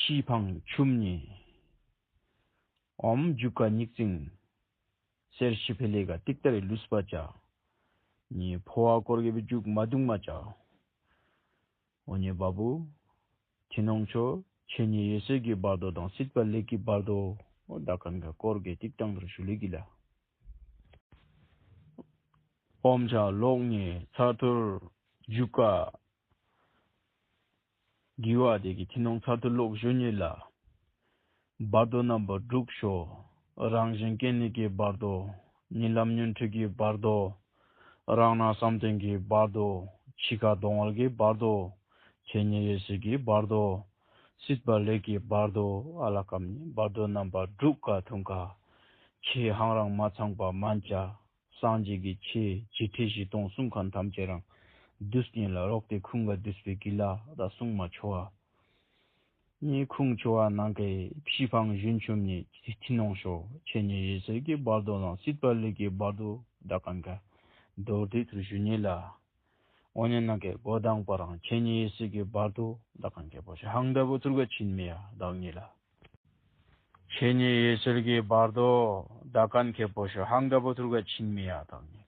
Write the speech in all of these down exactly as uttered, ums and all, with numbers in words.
ཕྱི་འཕང་ཆུམ་ནི། ཨོམ་རྒྱུ་ཀ་ཉིག་ཙིང་། སེར་ཤི་ཕེ་ལེ་ག་ཏིག་ཏར་ལུས་པ་ཅ། ནི་ཕོ་བ་སྐོར་གེ་བི་རྒྱུག་མ་དུང་མ་ཅ། འོ་ཉེ་བ་བུ། ཐི་ནོང་ཆོ། ཆེ་ཉེ་ཡེ་སེ་གི་བར་དོ་དང་སྲིད་པ་ལེགས་ཀྱི་བར་དོ། འོ་ད་གན་ག་སྐོར་གེ་ཏིག་ཏང་དུར་ཞུ་ལེ་གི་ལ། ཨོམ་ཆ་ལོག་ཉེ་ཚ་ཐུར་རྒྱུ་ཀ། དགེ་བ་དེ་གི་ཐི་ནོང་ཚར་དུ་ལོག་ཞུ་ཉེ་ལ། བར་དོ་རྣམ་པ་དྲུག་ཤོ། རང་བཞིན་སྐྱེ་གནས་ཀྱི་བར་དོ། ཉིན་ལམ་ཉོན་ཁྲིད་ཀྱི་བར་དོ། རང་སྣང་བསམ་གཏན་གྱི་བར་དོ། འཆི་ཁ་གདོང་བལ་གྱི་བར་དོ། ཆེ་ཉེ་ཡེ་སྲིད་ཀྱི་བར་དོ། སྲིད་པ་ལེགས་ཀྱི་བར་དོ། ཨ་ལ་ཀམ་ནི་བར་དོ་རྣམ་པ་དྲུག་ཀ་ཐུང་ཀ། ཆེ་ཧང་རང་མ་ཚང་པ་མན་ཅ། སངས་རྒྱས་ཀྱི་ཆེ་བྱེད་ཁྲི་བཞི་སྟོང་གསུང་མཁན་ཐམས་ཅད་རང་འདུས་ཉིད་ལ་རོགས་ཏེ་ཁུང་ག་འདུས་པའི་གི་ལ་ད་གསུང་མ་ཆོ་བ། ནི་ཁུང་ཆོ་བ་ནང་གི་ཕྱི་འཕང་གཞུན་ཆུམ་ནི་ཐི་ནོང་ཤོ། ཆེ་ཉེ་ཡེ་སེ་གི་བར་དོ་ལང་སྲིད་པ་ལེགས་ཀྱི་བར་དོ་ད་གང་ག་མདོར་དེ་ཚུར་ཞུ་ཉེ་ལ། འོ་ཉེ་ནང་གི་གོ་དང་པ་རང་ཆེ་ཉེ་ཡེ་སེ་གི་བར་དོ་ད་གང་གི་པོ་ཤ་ཧང་ད་བོ་ཚུར་ག་ཆིན་མི་ཡ་ད་ཉེ་ལ། ཆེ་ཉེ་ཡེ་སེ་གི་བར་དོ་ད་གང་གི་པོ་ཤ་ཧང་ད་བོ་ཚུར་ག་ཆིན་མི་ཡ་ད་ཉེ་ལ།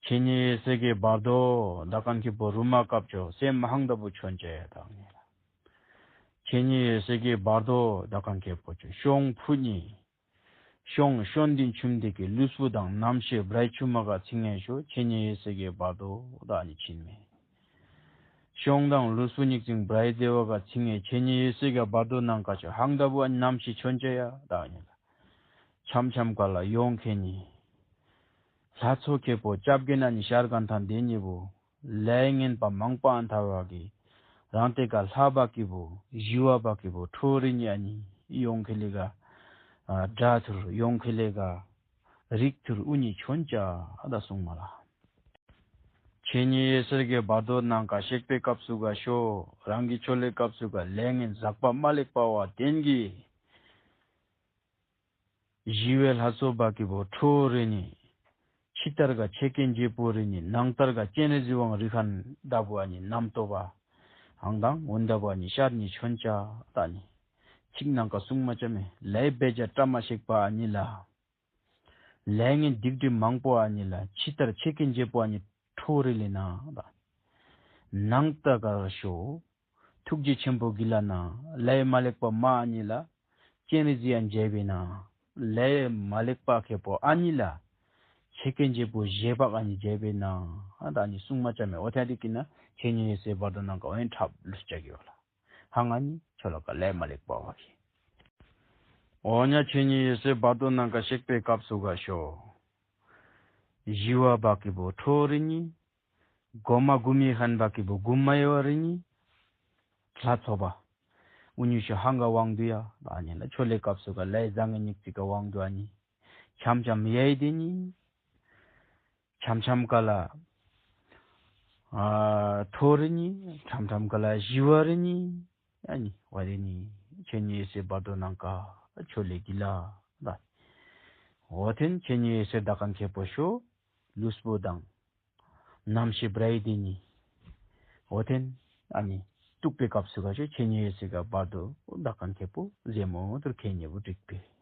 ཆེ་ཉེ་ཡེ་སེ་གི་བར་དོ་ད་གང་གི་པོ་རུ་མ་ཀབ་ཆོ་སེམས་མ་ཧང་ད་བོ་ཆོན་ཅ་ཡ་ད་ཉེ་ལ། ཆེ་ཉེ་ཡེ་སེ་གི་བར་དོ་ད་གང་གི་པོ་ཆོ་ཤོང་ཕུ་ཉེ། ཤོང་ཤོན་ཏིན་ཆུམ་དེ་གི་ལུས་པོ་དང་རྣམ་ཤེས་བྲའི་ཆུ་མ་ག་ཚིང་ངེ་ཤོ་ཆེ་ཉེ་ཡེ་སེ་གི་བར་དོ་ད་ཉེ་ཆིན་མེ། ཤོང་དང་ལུས་པོ་ཉིག་ཅིང་བྲའི་དེ་བ་ག་ཚིང་ངེ་ཆེ་ཉེ་ཡེ་སེ་གི་བར་དོ་ནང་ཀ་ཆོ་ཧང་ད་བོ་ཨ་ཉེ་རྣམ་ཤེས་ཆོན་ཅ་ཡ་ད་ཉེ་ལ། འཆམ་འཆམ་ཀ་ལ་ཡོང་ཁེ་ཉེ། ལྷ་ཚོ་ཁེ་པོ་ཅབ་གེ་ན་ཉེ་ཤར་གན་ཐང་དེ་ཉེ་བོ། ལས་ངན་པ་མང་པ་ཨན་ཐ་བ་གི། རང་དེ་ཀ་ལྷ་བ་གི་བུ། ཞི་བ་བ་གི་བུ། ཁྲོ་རི་ཉི་ཨ་ཉི། ཡོང་ཁེ་ལེ་ག་ཨ་དགྲ་ཐུར། ཡོང་ཁེ་ལེ་ག་རིགས་ཐུར་ཨུ་ཉི་ཆོན་ཅ་ཨ་ད་སོང་མ་ལ། ཆེ་ཉེ་ཡེ་སེར་གི་བར་དོ་ནང་ཀ་གཤེགས་པའི་སྐབས་སུ་ག་ཤོ། རང་གི་ཆོ་ལེ་སྐབས་སུ་ག་ལས་ངན་ཟག་པ་མ་ལེགས་པ་བ་བསྟན་གི། ཞི་བའི་ལྷ་ཚོགས་པ་གི་བོ་ཁྲོ་རེ་ནི། ཕྱི་ལྟར་ག་ཆེ་ཀེན་རྗེ་པོ་རེ་ནི། ནང་ལྟར་ག་སྤྱན་རས་གཟིགས་དབང་རི་ཁན་ད་བུ་ཨ་ནི་རྣམ་རྟོག་པ། ཧང་དང་འོན་ད་བུ་ཨ་ནི་ཤར་ནི་ཆོན་ཅ་ད་ནི། ཚིག་ནང་ག་གསུང་མ་ཅ་མེ་ལའི་བེ་ཇ་བཀྲ་མ་ཤེག་པ་ཨ་ནི་ལ། ལའི་ངན་སྡིག་སྒྲིབ་མང་པོ་ཨ་ནི་ལ་ཕྱི་ལྟར་ཆེ་ཀེན་རྗེ་པོ་ཨ་ནི་ཁྲོ་རེ་ལེ་ན་ད། ནང་ལྟར་ག་ཤོ། ཐུགས་རྗེ་ཆེན་པོ་གི་ལ་ན་ལས་མ་ལེགས་པ་མ་ཨ་ནི་ལ། སྤྱན་རས་གཟིགས་ཨ་མཇལ་བས་ན། ལས་མ་ལེགས་པ་ཁེ་པོ་ཨ་ནི་ལ། ཆེ་ཀེན་རྗེ་པོ་ཞེ་བག་ཨ་ནི་མཇལ་བས་ན། ཨ་ད་ཨ་ནི་གསུང་མ་ཅ་མེ་འོ་ཐ་དི་ཀི་ན་ཆེ་ཉེ་ཡེ་སེ་བར་དོ་ནང་ག་འོན་ཁྲབ་ལུས་ཅ་གི་ཡོ་ལ། ཧང་ཨ་ནི་ཆོ་ལ་ཀ་ལས་མ་ལེགས་པ་བ་གི། འོ་ཉ་ཆེ་ཉེ་ཡེ་སེ་བར་དོ་ནང་ག་གཤེགས་པའི་སྐབས་སུ་ག་ཤོ། ཞི་བ་བག་གི་བོ་ཁྲོ་རེ་ནི། གོ་མ་གུ་མི་ཧན་བག་གི་བོ་གུ་མ་ཡེ་བ་རེ་ནི། ལྷ་ཚོགས་པ། ཨུ་ཉུ་ཤོ་ཧང་ག་དབང་དུ་ཡ་ཨ་ནི་ལ་ཆོ་ལེ་སྐབས་སུ་ག་ལའི་ཟང་ངེ་ཉིག་ཙི་ག་དབང་དུ་ཨ་ནི། འཆམ་འཆམ་ཡེ་དེ་ནི། འཆམ་འཆམ་ཀ་ལ། ཨ་ཁྲོ་རེ་ནི། འཆམ་འཆམ་ཀ་ལ་ཞི་བ་རེ་ནི། ཨ་ནི་བ་རེ་ནི། ཆེ་ཉེ་ཡེ་སེ་བར་དོ་ནང་ག་ཆོ་ལེ་གི་ལ་ལ། འོ་ཐེན་ཆེ་ཉེ་ཡེ་སེ་ད་གང་ཁེ་པོ་ཤོ། ལུས་པོ་དང་། རྣམ་ཤེས་བྲའི་དེ་ནི། འོ་ཐེན་ཨ་ནི་གཏུག་པའི་སྐབས་སུ་ག་ཤོ་ཆེ་ཉེ་ཡེ་སེ་ག་བར་དོ་ད་གང་ཁེ་པོ་ཟེ་མོ་དུར་ཁེ་ཉེ་བོ་འགྲིག་པའི།